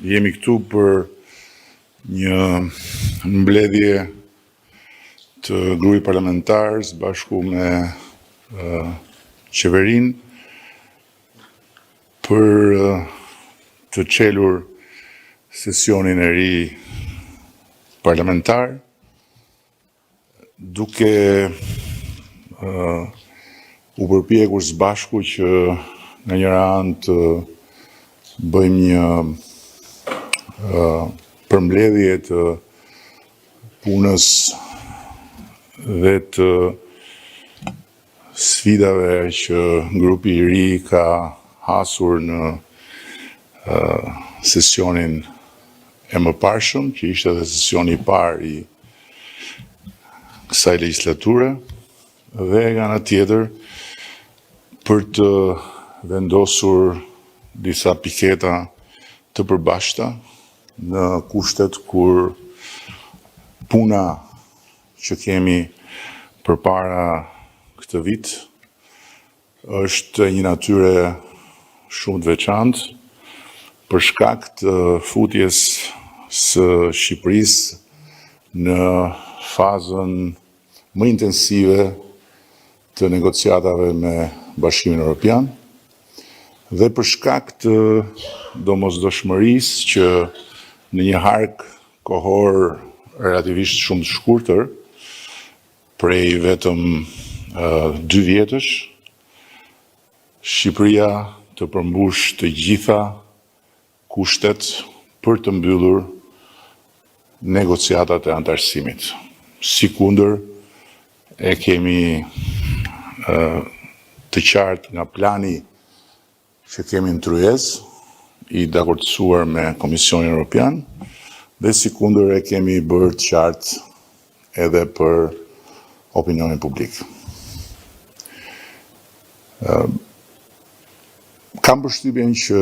Jemi këtu për një mbledhje të grupit parlamentar së bashku me qeverinë për të çelur sesionin e ri parlamentar. Duke u përpjekur së bashku që nga njëra anë të bëjmë një përmbledhje të punës dhe të sfidave që grupi i ri ka hasur në sesionin e mëparshëm, që ishte edhe sesioni i parë i kësaj legjislature, dhe nga ana tjetër për të vendosur disa piketa të përbashkëta në kushtet kur puna që kemi përpara këtë vit është e një natyre shumë të veçantë për shkak të futjes së Shqipërisë në fazën më intensive të negociatave me Bashkimin Evropian dhe për shkak të domosdoshmërisë që në një hark kohor relativisht shumë të shkurtër, prej vetëm dy vjetësh, Shqipëria të përmbushë të gjitha kushtet për të mbyllur negociatat e anëtarësimit. Sikundër e kemi të qartë nga plani që kemi në tryezë, i dakordësuar me Komisionin Europian, dhe sikundër e kemi bërë të qartë edhe për opinionin publik. Kam përshtypjen që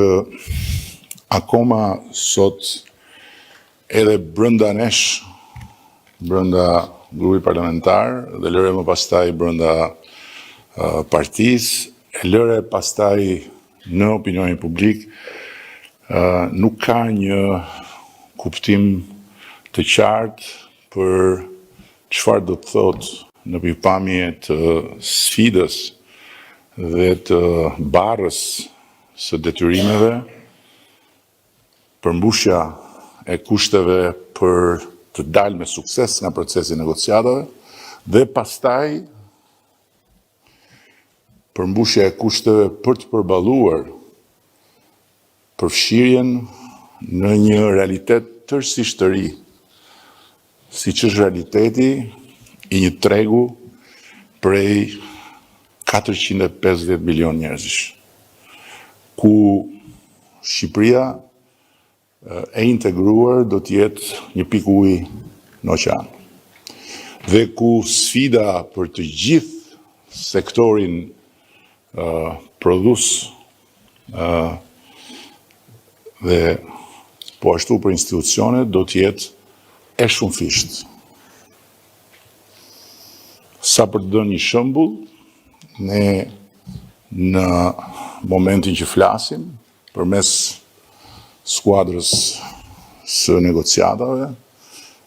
akoma sot edhe brenda nesh, brenda grupit parlamentar dhe lëre më pastaj brenda partisë, e lëre pastaj në opinionin publik, nuk ka një kuptim të qartë për çfarë do të thotë në pikëpamje të sfidës dhe të barrës së detyrimeve, përmbushja e kushteve për të dalë me sukses nga procesi i negociatave dhe pastaj përmbushja e kushteve për të përballuar përfshirjen në një realitet tërësisht të ri, siç është realiteti i një tregu prej 450 milion njerëzish, ku Shqipëria e integruar do të jetë një pikë uji në oqean. Dhe ku sfida për të gjithë sektorin prodhues dhe po ashtu për institucionet do të jetë e shumëfishtë. Sa për të dhënë një shembull, ne në momentin që flasim, përmes skuadrës së negociatave,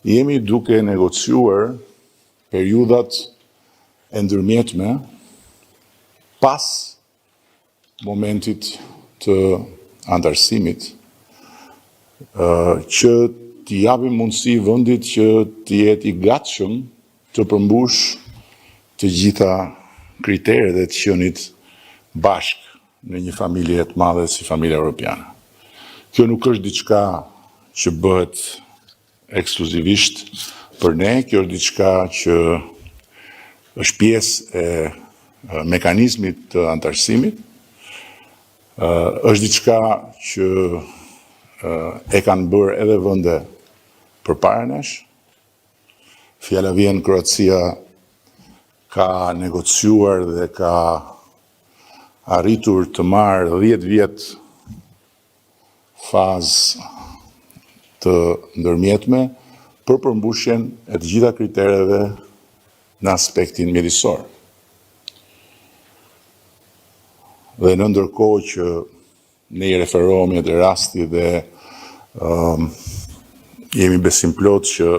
jemi duke negociuar periudhat e ndërmjetme pas momentit të anëtarësimit, që t'i japim mundësi vendit që të jetë i gatshëm të përmbushë të gjitha kriteret e të qenit bashkë në një familje të madhe si familja europiane. Kjo nuk është diçka që bëhet ekskluzivisht për ne, kjo është diçka që është pjesë e mekanizmit të anëtarësimit, është diçka që e kanë bërë edhe vende përpara nesh. Fjala vjen Kroacia ka negociuar dhe ka arritur të marrë 10 vjet fazë të ndërmjetme për përmbushjen e të gjitha kritereve në aspektin mjedisor. Dhe në ndërkohë që ne i referohemi atij rasti dhe Jemi besimplotë që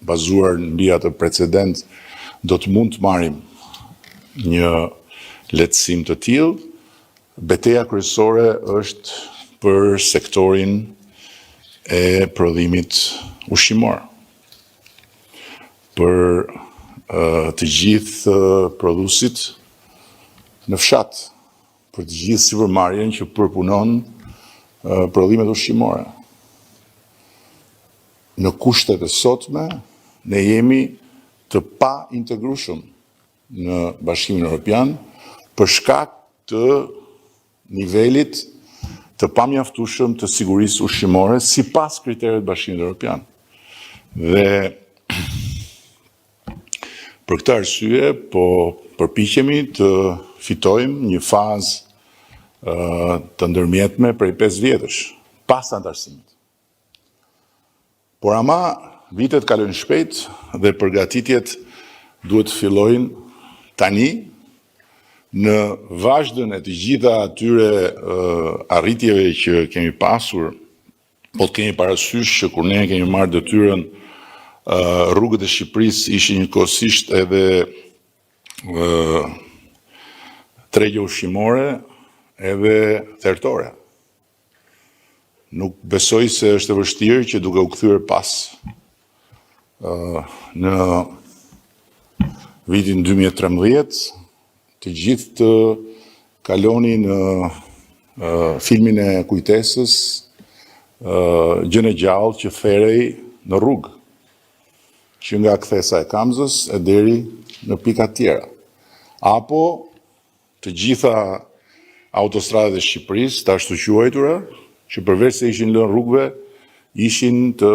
bazuar mbi atë precedent do të mund të marrim një lehtësim të tillë. Beteja kryesore është për sektorin e prodhimit ushqimor. Për të gjithë prodhuesit në fshat, për të gjithë sipërmarrjen që përpunon prodhimet ushqimore. Në kushtet e sotme, ne jemi të paintegrueshëm në Bashkimin Europian për shkak të nivelit të pamjaftueshëm të sigurisë ushqimore sipas kritereve të Bashkimit Europian. Dhe për këtë arsye po përpiqemi të fitojmë një fazë të ndërmjetme prej 5 vjetësh pas anëtarësimit. Por ama vitet kalojnë shpejt dhe përgatitjet duhet të fillojnë tani në vazhdën e të gjitha atyre arritjeve që kemi pasur, po të kemi parasysh që kur ne kemi marrë detyrën, rrugët e Shqipërisë ishin njëkohësisht edhe tregje ushqimore edhe thertore. Nuk besoj se është e vështirë që duke u kthyer pas në vitin 2013, të gjithë të kaloni në filmin e kujtesës gjënë e gjallë që therej në rrugë, që nga kthesa e Kamzës e deri në pika tjera. Apo Të gjitha autostradat e Shqipërisë, të ashtuquajtura, që përveç se ishin lënë rrugëve, ishin të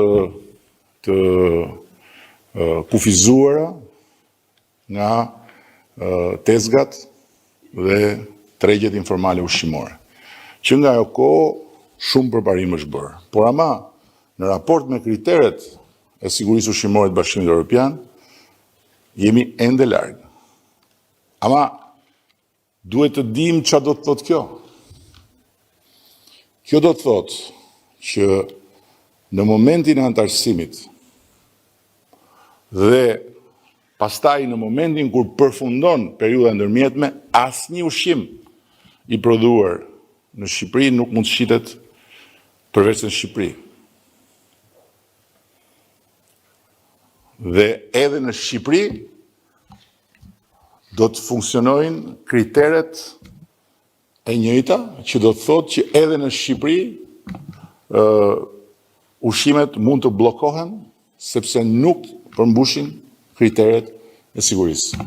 të kufizuara nga tezgat dhe tregjet informale ushqimore. Që nga ajo kohë shumë përparim është bërë. Por ama në raport me kriteret e sigurisë ushqimore të Bashkimit Evropian, jemi ende larg. Ama duhet të dimë çfarë do të thotë kjo. Kjo do të thotë që në momentin e anëtarësimit dhe pastaj në momentin kur përfundon periudha e ndërmjetme, asnjë ushqim i prodhuar në Shqipëri nuk mund të shitet përveç në Shqipëri. Dhe edhe në Shqipëri do të funksionojnë kriteret e njëjta, që do të thotë që edhe në Shqipëri ushqimet mund të bllokohen sepse nuk përmbushin kriteret e sigurisë.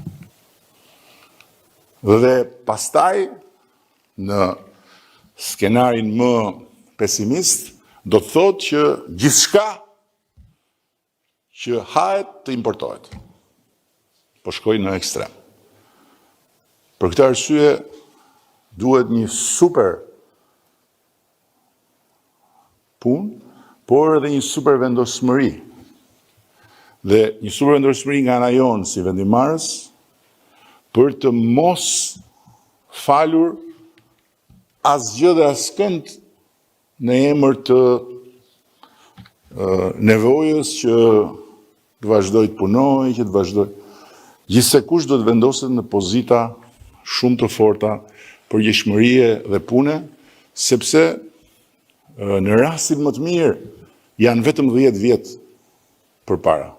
Dhe pastaj në skenarin më pesimist do të thotë që gjithçka që hahet të importohet. Po shkoj në ekstrem. Për këtë arsye duhet një super punë, por edhe një super vendosmëri. Dhe një super vendosmëri nga ana jonë si vendimmarrës për të mos falur asgjë dhe askënd Në emër të nevojës që të vazhdoj të punoj, që të vazhdoj. Gjithsekush do të vendoset në pozita shumë të forta përgjegjshmërie dhe pune, sepse në rastin më të mirë janë vetëm 10 vjet përpara.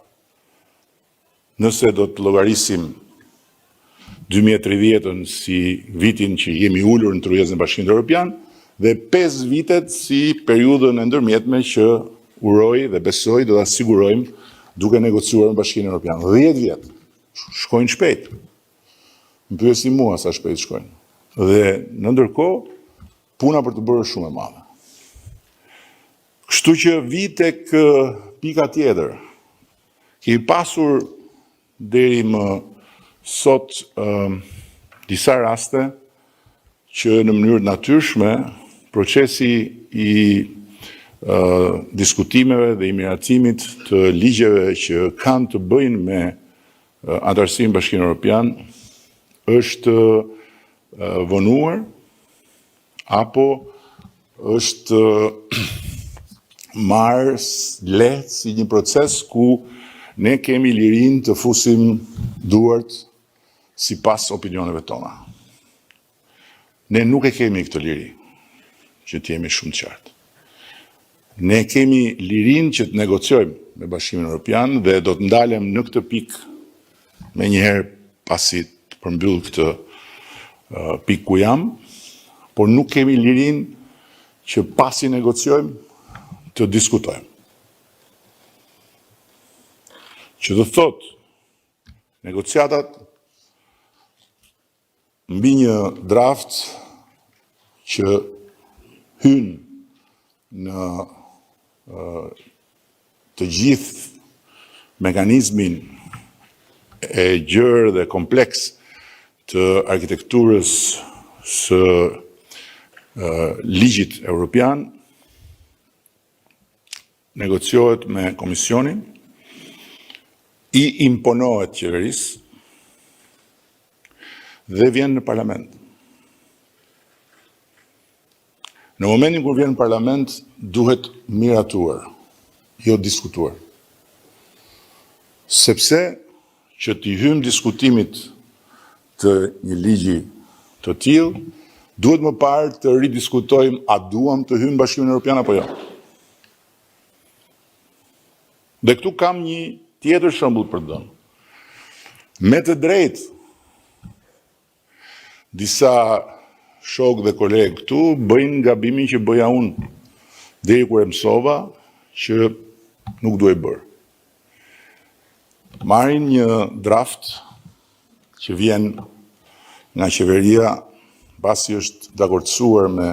Nëse do të llogarisim 2030-ën si vitin që jemi ulur në tryezën e Bashkimit Evropian dhe 5 vitet si periudhën e ndërmjetme që uroj dhe besoj do ta sigurojmë duke negociuar me Bashkimin Evropian. 10 vjet shkojnë shpejt. Më pyesni mua sa shpejt shkojnë. Dhe në ndërkohë puna për të bërë është shumë e madhe. Kështu që vij tek pika tjetër. Kemi pasur deri më sot disa raste që në mënyrë të natyrshme procesi i diskutimeve dhe i miratimit të ligjeve që kanë të bëjnë me anëtarësimin në Bashkimin Evropian është vonuar apo është. marrë lehtë si një proces ku ne kemi lirinë të fusim duart sipas opinioneve tona. Ne nuk e kemi këtë liri, që të jemi shumë të qartë. Ne kemi lirinë që të negociojmë me Bashkimin Evropian dhe do të ndalem në këtë pikë menjëherë pasi të përmbyll këtë pikë ku jam, por nuk kemi lirinë që pasi negociojmë të diskutojmë. Që do të thotë, negociatat mbi një draft që hyn në të gjithë mekanizmin e gjerë dhe kompleks të arkitekturës së ligjit europian, negociohet me komisionin, i imponohet qeverisë dhe vjen në parlament. Në momentin kur vjen në parlament, duhet miratuar, jo diskutuar. Sepse që t'i hymë diskutimit të një ligji të tillë, duhet më parë të ridiskutojmë a duam të hymë në Bashkimin Evropian apo jo. Dhe këtu kam një tjetër shembull për të dhënë. Me të drejtë, disa shokë dhe kolegë këtu bëjnë gabimin që bëja unë, deri kur e mësova që nuk duhej bërë. Marrin një draft që vjen nga qeveria, pasi është dakordësuar me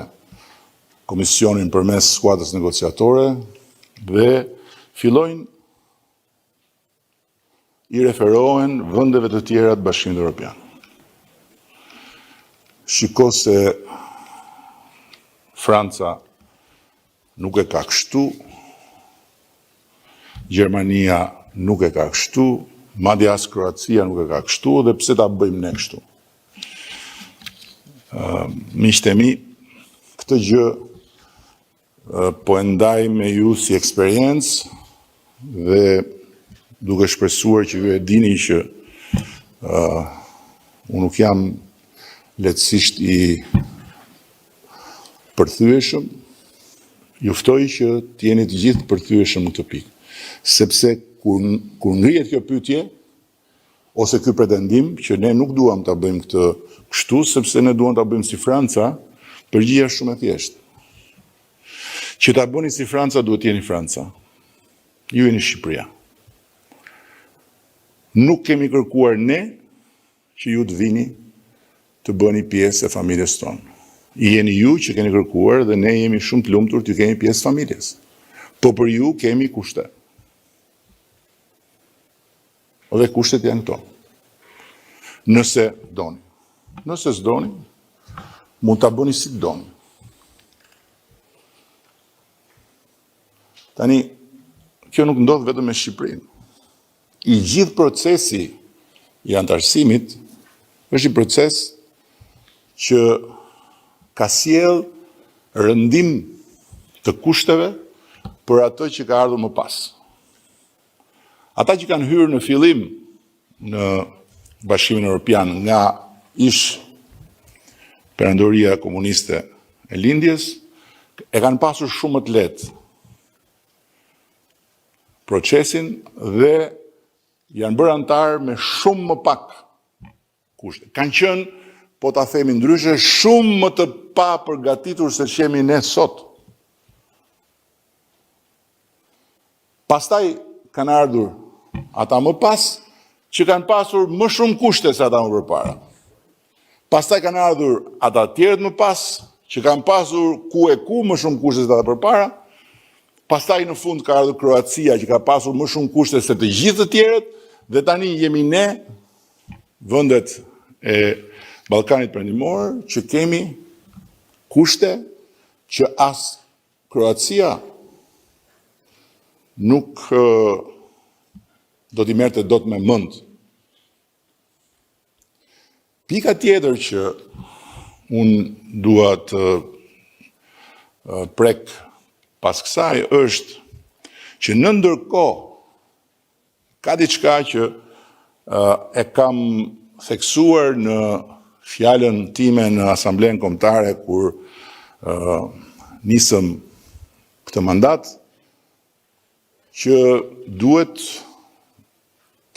komisionin përmes skuadrës negociatore dhe fillojnë i referohen vendeve të tjera të Bashkimit Evropian. Shiko se Franca nuk e ka kështu, Gjermania nuk e ka kështu, madje as Kroacia nuk e ka kështu dhe pse ta bëjmë ne kështu? Miqtë e mi, këtë gjë po e ndaj me ju si eksperiencë dhe duke shpresuar që ju e dini që unë nuk jam lehtësisht i përthyeshëm, ju ftoj që të jeni të gjithë të përthyeshëm në këtë pikë, sepse kur kur ngrihet kjo pyetje ose ky pretendim që ne nuk duam ta bëjmë këtë kështu sepse ne duam ta bëjmë si Franca, përgjigjja është shumë e thjeshtë. Që ta bëni si Franca duhet të jeni Franca. Ju jeni Shqipëria. Nuk kemi kërkuar ne që ju të vini të bëni pjesë e familjes tonë. Jeni ju që keni kërkuar dhe ne jemi shumë të lumtur t'ju kemi pjesë familjes. Po për ju kemi kushte. Dhe kushtet janë këto. Nëse doni. Nëse s'doni, mund ta bëni si të doni. Tani, kjo nuk ndodh vetëm me Shqipërinë. I gjithë procesi i anëtarësimit është një proces që ka sjellë rëndim të kushteve për atë që ka ardhur më pas. Ata që kanë hyrë në fillim në Bashkimin Evropian nga ish perandoria komuniste e lindjes, e kanë pasur shumë më të lehtë procesin dhe janë bërë anëtarë me shumë më pak kushte. Kanë qenë, po ta themi ndryshe, shumë më të papërgatitur se ç'jemi ne sot. Pastaj kanë ardhur ata më pas që kanë pasur më shumë kushte se ata më përpara. Pastaj kanë ardhur ata tjerët më pas që kanë pasur ku e ku më shumë kushte se ata përpara. Pastaj në fund ka ardhur Kroacia që ka pasur më shumë kushte se të gjithë të tjerët dhe tani jemi ne vendet e Ballkanit Perëndimor që kemi kushte që as Kroacia nuk do t'i merrte dot me mend. Pika tjetër që unë dua të prek. pas kësaj është që në ndërkohë ka diçka që e kam theksuar në fjalën time në Asamblenë Kombëtare kur nisëm këtë mandat, që duhet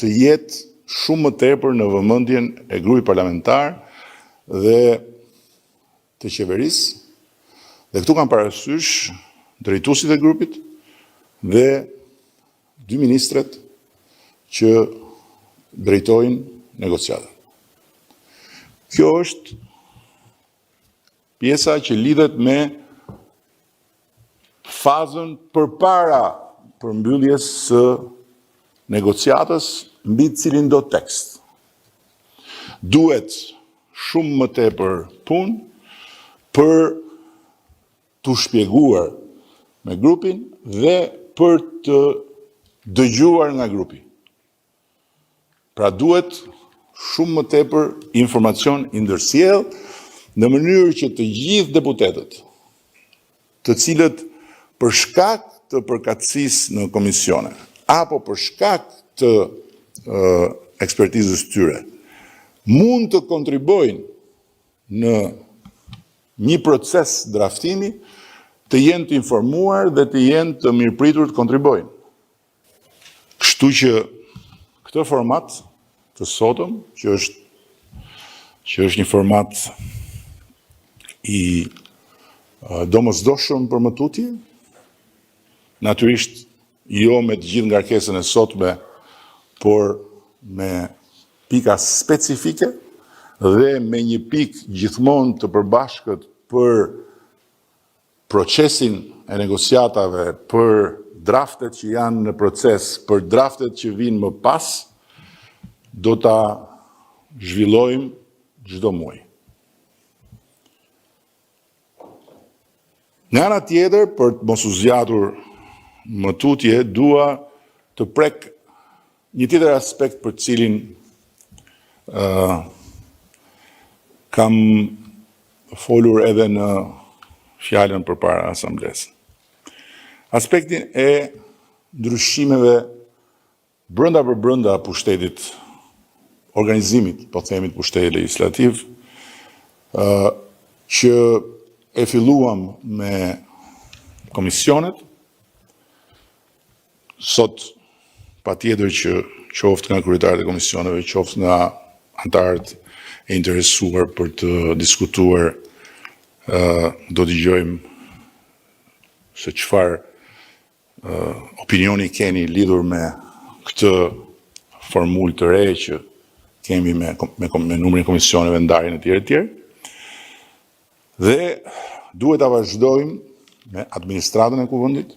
të jetë shumë më tepër në vëmendjen e grupit parlamentar dhe të qeverisë. Dhe këtu kam parasysh drejtuesit e grupit dhe dy ministret që drejtojnë negociatat. Kjo është pjesa që lidhet me fazën përpara përmbylljes së negociatës mbi cilindo tekst. Duhet shumë më tepër punë për t'u shpjeguar me grupin dhe për të dëgjuar nga grupi. Pra duhet shumë më tepër informacion i ndërsjellë në mënyrë që të gjithë deputetët, të cilët për shkak të përkatësisë në komisione apo për shkak të ekspertizës tyre, mund të kontribuojnë në një proces draftimi, të jenë të informuar dhe të jenë të mirëpritur të kontribuojnë. Kështu që këtë format të sotëm, që është që është një format i domosdoshëm për më tutje, natyrisht jo me të gjithë ngarkesën e sotme, por me pika specifike dhe me një pikë gjithmonë të përbashkët për procesin e negociatave, për draftet që janë në proces, për draftet që vijnë më pas, do ta zhvillojmë çdo muaj. Nga ana tjetër, për të mos u zgjatur më tutje, dua të prek një tjetër aspekt për të cilin uh, kam folur edhe në fjalën përpara asamblesë. Aspektin e ndryshimeve Brenda për brenda pushtetit, organizimit, po themi të pushtetit legjislativ, që e filluam me komisionet, sot patjetër që qoftë nga kryetarët e komisioneve, qoftë nga anëtarët e interesuar për të diskutuar, do të dëgjojmë se çfarë opinioni keni lidhur me këtë formulë të re që kemi me, me, me numrin e komisioneve, ndarjen e tjera e tjera. Dhe duhet ta vazhdojmë me administratën e kuvendit,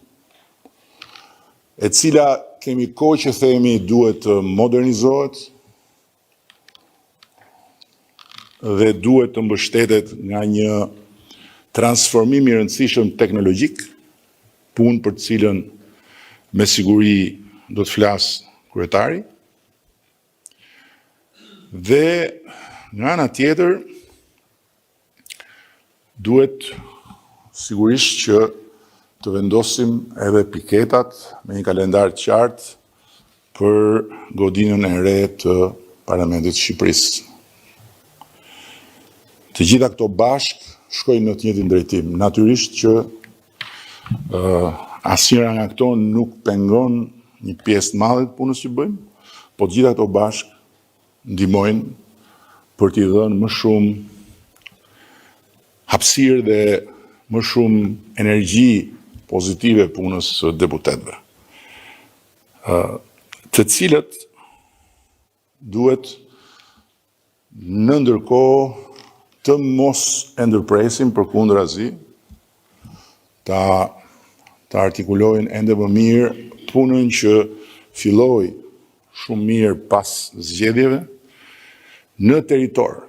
e cila kemi kohë që themi duhet të modernizohet, dhe duhet të mbështetet nga një transformim i rëndësishëm teknologjik, punë për të cilën me siguri do të flasë kryetari. Dhe nga ana tjetër Duhet sigurisht që të vendosim edhe piketat me një kalendar të qartë për godinën e re të Parlamentit të Shqipërisë. Të gjitha këto bashkë shkojnë në të njëjtin drejtim. Natyrisht që uh, asnjëra nga këto nuk pengon një pjesë të madhe të punës që bëjmë, po të gjitha këto bashkë ndihmojnë për t'i dhënë më shumë hapësirë dhe më shumë energji pozitive punës së deputetëve, të cilët duhet në ndërkohë të mos e ndërpresin përkundrazi, ta ta artikulojnë ende më mirë punën që filloi shumë mirë pas zgjedhjeve në territor.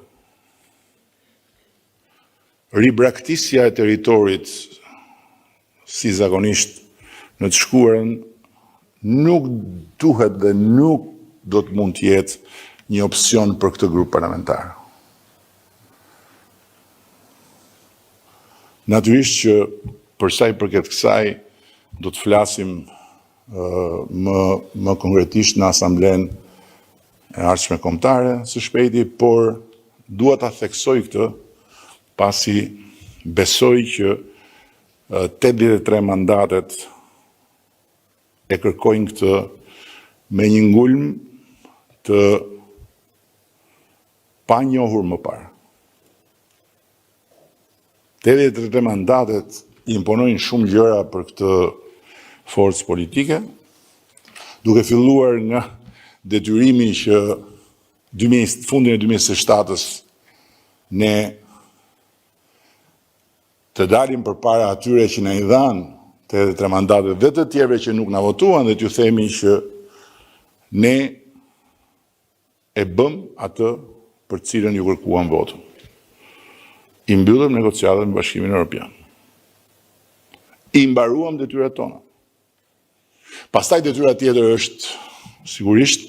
Ribraktisja e territorit si zakonisht në të shkuarën nuk duhet dhe nuk do të mund të jetë një opsion për këtë grup parlamentar. Natyrisht që për sa i përket kësaj, do të flasim më më konkretisht në asamblenë e ardhshme kombëtare së shpejti, por dua ta theksoj këtë pasi besoj që 83 mandatet e kërkojnë këtë me një ngulm të panjohur më parë. 83 mandatet imponojnë shumë gjëra për këtë forcë politike, duke filluar nga detyrimi që fundin e 2027-ës ne të dalim përpara atyre që na i dhanë 83 mandatet dhe të tjerëve që nuk na votuan dhe t'ju themi që ne e bëmë atë për të cilën ju kërkuam votën. I mbyllëm negociatat me Bashkimin Evropian. I mbaruam detyrat tona. Pastaj detyra tjetër është sigurisht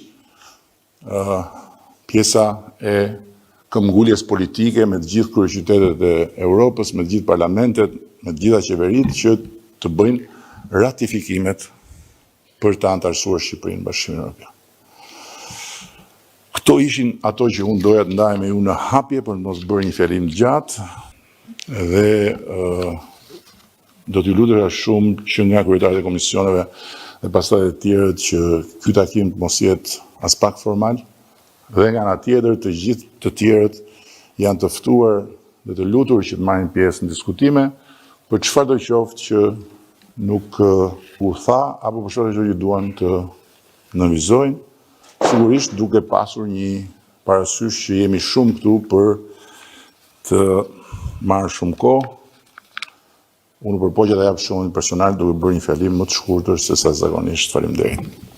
pjesa e këmbguljes politike me të gjithë kryeqytetet e Europës, me të gjithë parlamentet, me të gjitha qeveritë që të bëjnë ratifikimet për të anëtarësuar Shqipërinë në Bashkimin Evropian. Këto ishin ato që unë doja të ndaj me ju në hapje për të mos bërë një fjalim të gjatë dhe do t'ju lutesha shumë që nga kryetarët e komisioneve dhe pastaj të tjerët që ky takim të mos jetë aspak formal dhe nga ana tjetër të gjithë të tjerët janë të ftuar dhe të lutur që të marrin pjesë në diskutime për çfarëdo qoftë që nuk u tha apo për çfarëdo që duan të nënvizojnë, sigurisht duke pasur një parasysh që jemi shumë këtu për të marrë shumë kohë. Unë u përpoqa ta jap shumë personal duke bërë një fjalim më të shkurtër se sa zakonisht. Faleminderit.